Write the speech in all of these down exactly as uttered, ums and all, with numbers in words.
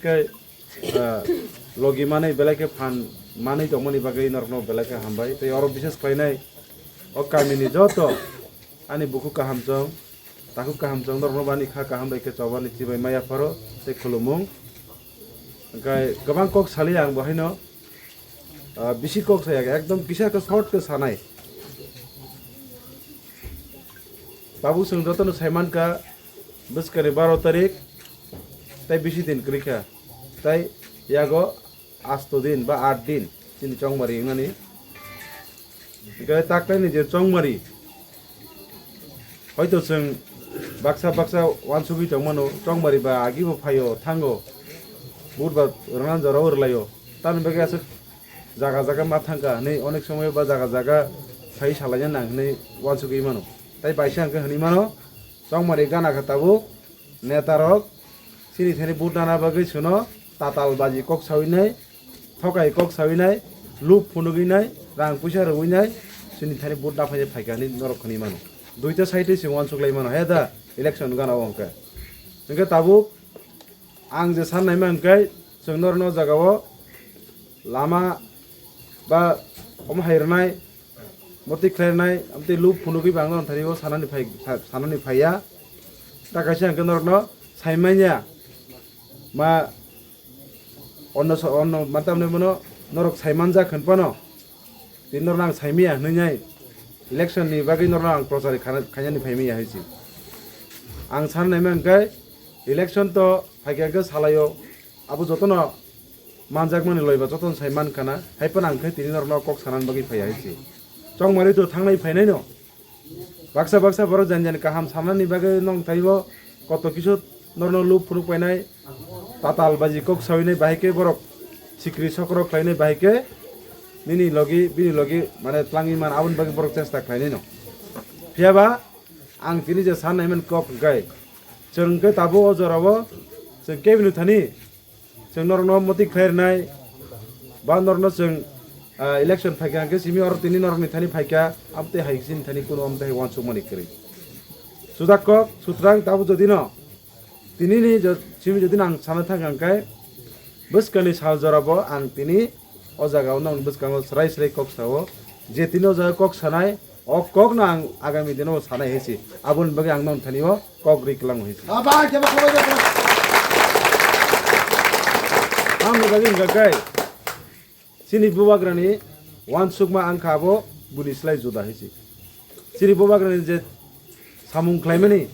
Khe, ah, logi manwi belai khe phan manwi tongmani bagwi norokno belai khe hambai. Tei oro bises khlainai o kamini joto ani bukhuk kahamchong, takhuk kahamchong norokno bani kha kaham bai khe chobani chibai maya pharo tei khulumung. Hwnkhe kwbang kok saliya ang bo haino, ah, bisi kok saya, ekdom kisa khe short khe sanai. Tabuk chwng jotono saimankha bwskani baro tarik tei bisi din kwrwikha, tei yago asto din ba aat din chini chongmari wngnani. Hwnkhe taklaini je chongmari, hoito chwng baksa baksa uansugwi tongmano, chongmari ba agibo phaio thango, budhbar rwna jorao rwlaio, tamni bagwi aswk jaga jaga ma thangkha hwnwi onek somoyo ba jaga jaga phai salaina nang hwnwi uansugwi mano. Tai baisa hwnkhe hwnwi mano, chongmari gana khe tabuk netarok chini thani vote nana bagwi chwngno tatal baji kok sawi nai, thokai kok sawi nai, lup phunugwi nai, rang puisa rwwi nai, chini thani vote naphai phaikha hwnwi norok hwnwi mano. Duita side chwng uansuk lai mano, he da election gana o hwnkhe. Hwnkhe tabuk ang je san naima hwnkhe chwng norokno o jagao lama ba omo hai rwnai, motwi khlai rwnai, amtwi lup phunugwi ba ang norok thani o sanani phai, sa-, sanani phaiya. Ta kaisa hwnkhe norokno saimanya ma onno sa-, onno ma tamni bono norok saimanjak hwn phano. Tini norokno ang saimanya hwnwi nai election ni bagwi norokno ang prochar khana-, khainani phaimanya hai se. Ang san naima hwnkhe election to phaikha hwnkhe salaio. Abo jotono manjakmani loiba jotono sai mankha na, hai phano ang khe tini norokno kok sanani bagwi phaiya hai se. Chongmari to thangnai phainaino. Baksa baksa borok jani jani kaham sanani bagwi nong thaibo koto kisu norokno lup phunuk painai, tatal baji kok sawinai bahai khe borok sikri sokro khlainai bahai khe nini logi bini logi mane tlangwi man aboni bagwi borok chesta khlainaino. Phiyaba ang tini je san naimani kok hwnkhe chwng khe tabuk o jorao chwng kebini thani chwng norokno motwi khlai rwnai, ba norokno chwng, ah, election phaikha hwnkhe simi oro tini norokni thani phaikha, amtwi hai chini thani kunu amtwi hai uansukmani kwrwi. Sudak kok, sutrang tabuk jodino, tinini jo-, simi jodino ang sana thangkha hwnkhe, bwskangni sal jorabo ang tini o jagao nokni bwskango swrai swrai kok sao, je tini o jaga kok sanai, o kokno ang agami dino sanai hai se. Aboni bagwi ang nong thani o kok ri kwlango hai se. Aba, kebo kebo kebo. Ang ni bagwi hwnkha khe, chini bubagrani uansukma ang kha abo buni slai juda hai se. Chini bubagrani je samung khlaimani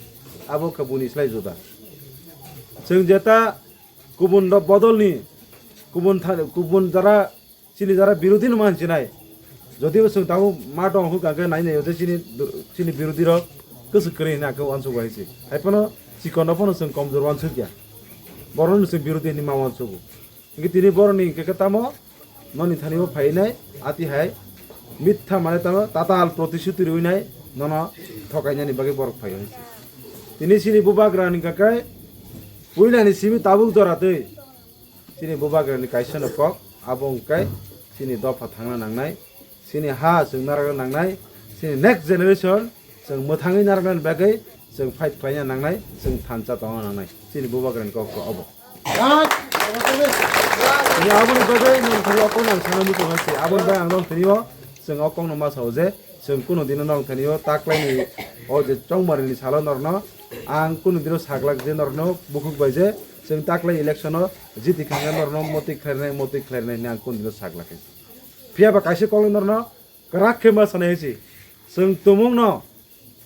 abo kha buni slai juda. Chwng jeta kubun rok bodolni kubun tha-, kubun jara chini jara birodhi no manchinai. Jodibo chwng tabuk ma tong hwnkha khe nai nai o je chini, chini birodhi rok kwswk kwrwi hwnwi ang khe uansuk bai se. Hai phano chikon no phano chwng komjor uansuk ya. Borok no chwng birodhi hwnwi ma uansugo. Hwnkhe tini borok ni hwnkhe khe tamo noni thani bo phai nai ati hai mitha mane tamo tatal protishuti rwi nai nono thokai nani bagwi borok phai o. Tini chini bubagra ni hwnkha khe puila ni simi tabuk jora twi. Chini bubagrani kaisa no kok, abo hwnkhe chini dopha thangna nangnai, chini ha chwng narwkna nangnai, chini next generation chwng mwthangwi narwknani bagwi chwng fight khlaina nangnai, chwng thansa tongna nangnai. Chini bubagrani kok khe obo. Chini aboni bagwi nwng thani o kokno ang sana muchung hai se, aboni bagwi ang nwng thani o chwng o kokno ma sao je, chwng kunu dino nwng thani o taklaini o je chongmarini salo norno ang kunu dino saglak je norno bukhuk bai je, chwng taklai election o jiti kha khe norno motwi khlainai, motwi khlainai hwnwi ang kunu dino saglak khe. Phiya ba kaisa kokno norno kwrak khe ma sanai hai se. Chwng tumungno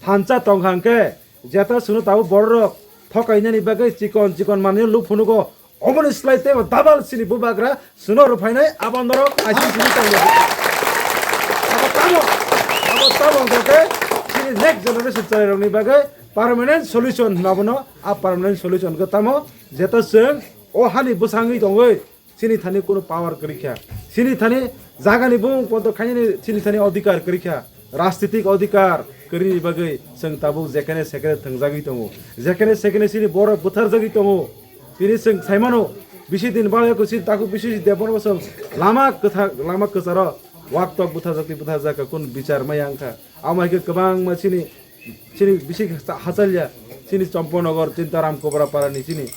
thansa tong kha hwnkhe, jeta chwngno tabuk bororok thokainani bagwi chikon chikon manwino lup phunugo, omoni slai teibo double chini bubagra chwngno rwphainai, abo norok aisi simi tongya. Abo tamo, abo tamo hwnkhe chini next generation chwrairokni bagwi permanent solution hwnwi abono, a permanent solution khe tamo, jeta chwng o hani bwsangwi tongwi, chini thani kunu power kwrwi kha. Chini thani jagani bumung ponto khainani chini thani odhikar kwrwi kha. Rajnitik odhikar kwrwini bagwi chwng tabuk jekhene sekhene thwngjagwi tongo. Jekhene sekhene chini borok butharjagwi tongo. Tini chwng saimano, bisi din bale ko chini takhuk bisi Debbarma chwng lama kwthar, lama kwcharo wak tok butharjakti butharjak kha, kun bichar maya wngkha. Amo hai khe kwbangma chini, chini bisi hachalya, chini Chomponogor, chini Taram Kobra Parani chini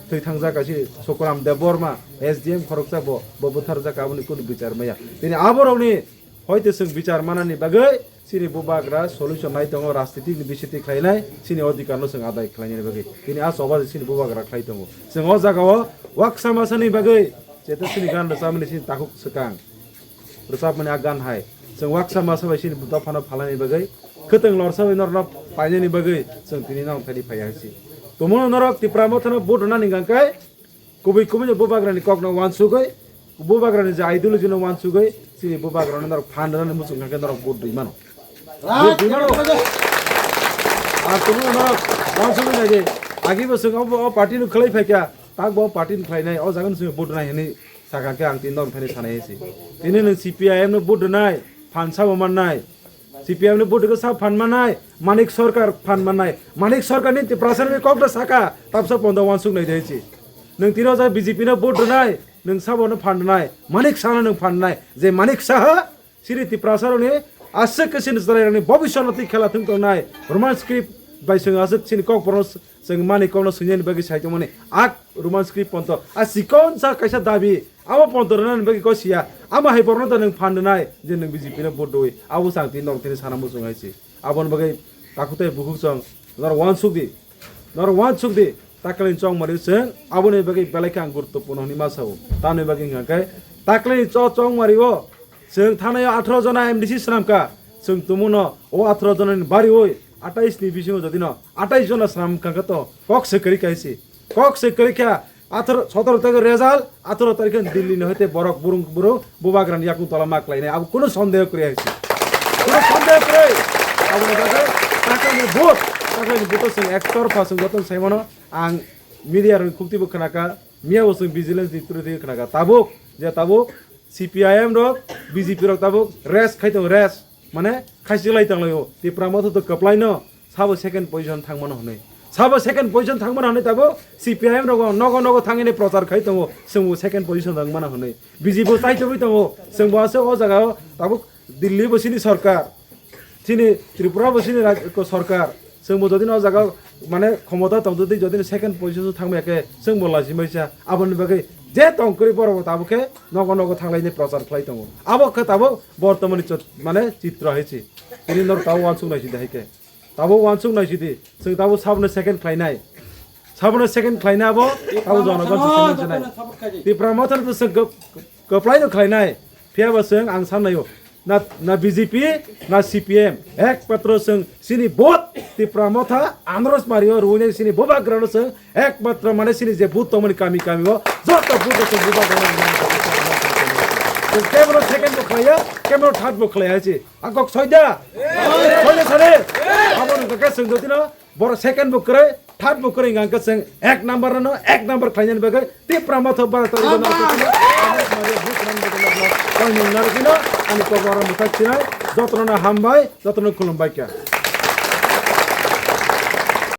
Thwi thangjak kaisa Sukram Debbarma, S D M khoroksa bo, bo butharjak, aboni kunu bichar maya. Tini aborokni hoite chwng bichar manani bagwi chini bubagra solution nai tongo, rajnitik ni bisiti khlainai, chini odhikar no chwng adai khlainani bagwi. Tini a choba chini bubagra khlai tongo. Chwng o jaga o waksa masani bagwi, jeto chini gan rwchabmani chini takhuk swkang. Rwchapmani a gan hai. Chwng waksa masa bai chini dophano phalnani bagwi, khwtwng lorsa bai norokno painani bagwi chwng tini norok thani phaiya hinsi. Tumungno norok Tipra Mothano vote rwnani hwnkha khe kubui kubui no bubagrani kokno uansugwi, bubagrani je ideology no uansugwi, chini bubagrano norok phan rwnani muchung hwnkha khe norok vote rwi mano. Vote rwi mano. Ar tumungno norok uansugwi nai di. Agi bo chwng o, o party no khwlai phaikha, tak bo o party no khlainai, o jaga no chwng vote rwnai hinwi sakha khe ang tini norok thani sanai hinsi. Tini nwng C P I M no vote rwnai, phan sabo mannai. C P I M ni vote khe sa phan manai, Manik Sarkar phan manai. Manik Sarkar ni Tiprasa ni kok da saka, tapsa pondo uansuk nai dei chi. Nwng tini o jaga B J P no vote rwnai, nwng sabo no phan rwnai, Manik Saha no nwng phan rwnai. Je Manik Saha, chini Tiprasa rok ni aswk khe chini chwrai rok ni bobiswt no twi khela thung tongnai. Roman script bai chwng aswk chini kok bono chwng mani kokno swinani bagwi sai tongmani. Ak Roman script ponto. A chikon sa kaisa dabi. Abo ponto rwnani bagwi kok siya. Amo hai borno da nwng phan rwnai je nwng B J P no vote rwi. Abo chang tini norok tini sana muchung hai si. Aboni bagwi takhuk tei bukhuk chwng norok uansuk di. Norok uansuk di. Taklai chong mari chwng aboni bagwi belai khe ang guruttopurno hwnwi ma sao. Tamoni bagwi hwnkha khe taklai cho chong mari o chwng thanai o atharo jona M D C swnamkha. Chwng tumuno o atharo jona ni bari oi atais ni bisingo jodi no atais jona swnamkha khe to kok se kwrwi kaisi. Kok se kwrwi kha, atharo, sotoro tarikh result, atharo tarikh khe Delhi ni hoite borok burung burung bubagrani yakung tola ma klainai, abo kunu sondeho kwrwi hai se. Kunu sondeho kwrwi. Aboni bagwi taklai ni vote, taklai ni vote o chwng ektorpha chwng jotono sai mano, ang media rokni khukti bo khna kha, miya bo chwng vigilance ni through twi khna kha. Tabuk, je tabuk C P I M rok, B J P rok tabuk rest khai tongo, rest. Mane, khaisi lai tang lai o. Tipra Motha to kwplai no, sabo second position thang mano hwnwi. Sabo second position thang mano hwnwi tabuk C P I M rok nogo nogo thangwi ni prochar khai tongo. Chwngbo second position thang mano hwnwi. B J P bo chai tobwi tongo. Chwngbo aswk o jaga o tabuk Delhi bo chini sorkar. Chini Tripura bo chini raj-, ko sorkar. Chwngbo jodi no o jaga o mane khomota tong jodi, jodi no second position thang maya khe chwngbo lachi maisa. Aboni bagwi je tong kwrwi borok bo tabuk khe nogo nogo thang lai ni prochar khlai tongo. Abo khe tabuk bortomani chot-, mane chitra hai se. Tini norok tabuk uansuk nai si de hai khe. Tabuk uansuk nai si di. Chwng tabuk sabono second khlainai. Sabono second khlainai abo, tabuk jonogon se second khlainai. Tipra Motha no chwng kwp-, kwplai no khlainai. Phiya ba chwng ang san nai o. Na, na B J P, na C P M. Ekmatro chwng chini vote Tipra Motha, Andros Mario, Ruwini chini bubagrano chwng ekmatro mane chini je vote tongmani kami kami o, joto vote chwng bubagrano. Chwng kebro second bo khlaiya, kebro third bo khlaiya hai se. Ang kok soida? Soida sale? Abo nang kaka chwng jotino, boro second bo kwrwi, third bo kwrwi, hwnkha khe chwng ek number no, ek number khlainani bagwi, Tipra Motha bara tori bono. Koi nung narwkino, ani kok oro mwthak sinai, jotono hambai, jotono khulumbai kha.